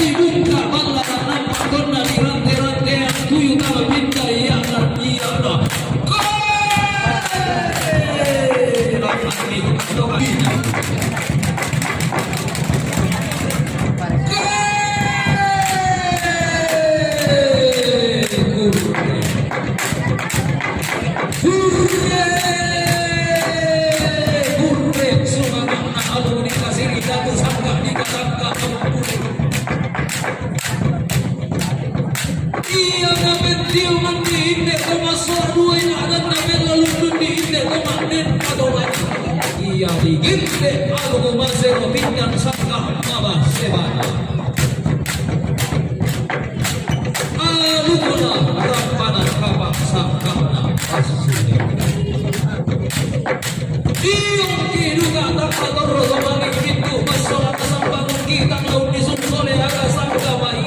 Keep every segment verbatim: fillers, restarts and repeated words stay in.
Buka balla nampak konna di rante-rantean tuyu tama pinta iya na iya na. Hurre! Hurre! Sumanganna alu dikasiri datu sangka dikasangka. Iya napettiungan diinde to massola dua ina adanna bella lundun diinde to madden atau lagi. Iya diginde alu masero bintang sangka mabasebana. Aluna rampana kapa sangkana assude. Diongki duka tappa torro to mani pintu massola tasambangunki tanggaun disun sole aga sangka mai.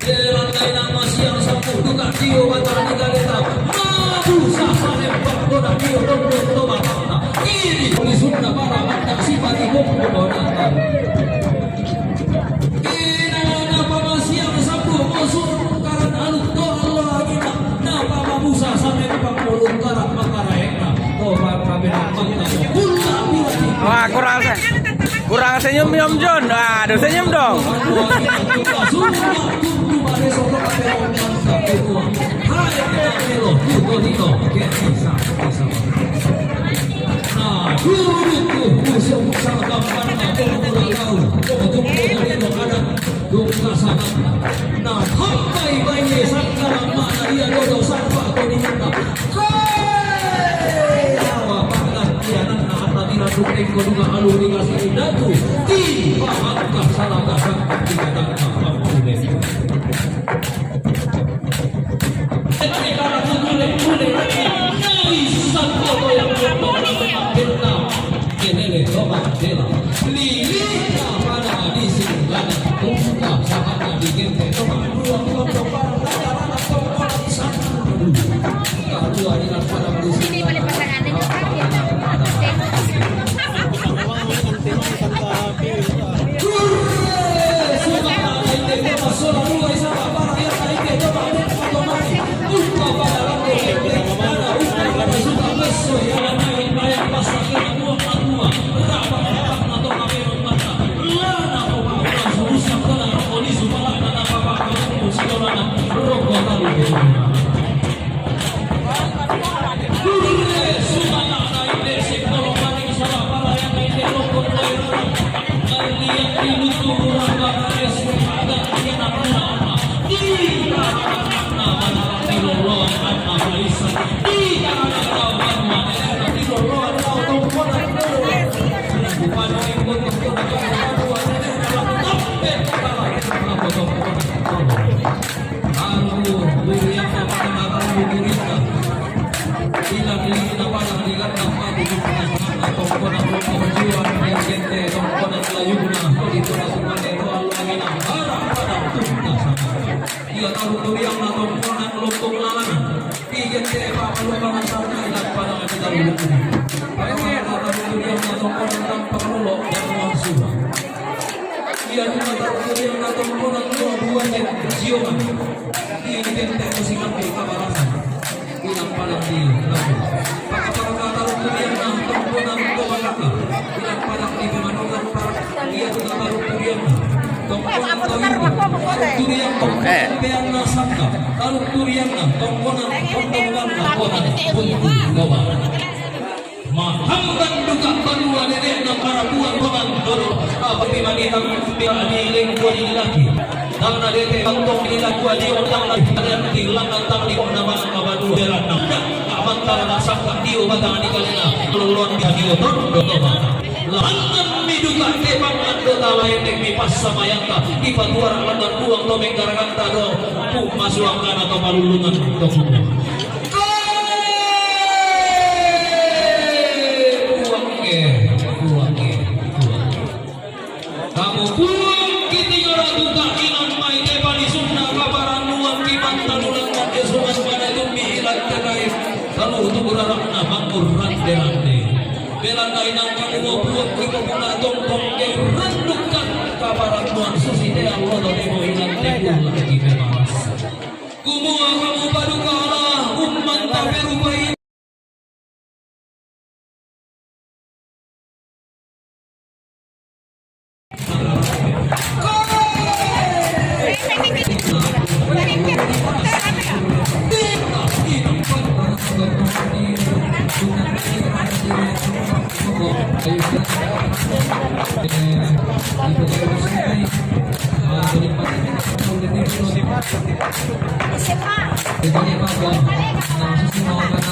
Delanna inang masiang sampu duka dio batani kaleta. Mabu sasane pakkona dio dondon to batana. Ini disunna para mata sipati bombo donata. Inanna pamasiang sampu musu karan anu to Allah agina. Napa mabusa sampai empat puluh karat makaraekna. To maka beda maka. Wah, kurang se-, kurang senyum-senyum, Jon. Aduh, senyum dong. Hai, hai, hai, hai, hai. Nah, duduk tuh, musuh sama kampana, bola tahu, bola tuh, bola dia ada, dukka sama. Nah, hampai baine sangkara mana dia dodo sarpa atau di mana. Hei, awa pangan dia nang apa tidak tuh tengko juga alu dikasih datu. Di bawah salah kasar dikatakan apa. Ini paling pasangannya juga ya. Aku, durian apa, aku, durian. Ila, ila, ila, ila, ila, ila, ila, tongkona, tongkona, juang, gente, tongkona, layuna, itu, itu, itu, ila, ila, ila, ila, tongkona, lontong, lalana. Ih, gente, apa, apa, lupa, ngasarna, ila, pada, kita, ila, ila, ila, tongkona, tampak, lolo, yang, langsung. Iya, cuma tahu dia nonton orang tua buahnya, ciuman. Ini dia tidak mesti ngambil kabarasan. Bilang palang di lagu. Pakai palang kata dia nonton orang tua laka. Bilang palang di pemanungan palang. Iya, juga tahu dia nonton orang tua. Tahu dia nonton. Eh. Pean nasaka. Tahu dia nonton orang tua. Nonton orang tua. Mahamban duka banua dede'na parabuang paman dolo, apa pi manitang pira di lengko di laki. Tangna dete bantong di lakua di otang na di langan tang di kona mana kabadu beranna. Amantara nasaka dio batang di kalena, lolon dia dio ton, doto bata. Langan mi duka tebang ando tawa enek mi passamayangka, di patuara langan buang to menggaraganta do, pun masuangkana to palulungan to kumua. Kamu puang kiti ora tuta inan mai te palisunna kaparannuang ki pantalulang mate sungan pada tumbi ilat terai. Kamu tu berharap na makmur rande-rande. Belanna inang kamu mau puang ki pemuna tongkong ke rendukan kaparannuang susi te Allah Jadi, Pak, ya, langsung sih mau, Pak.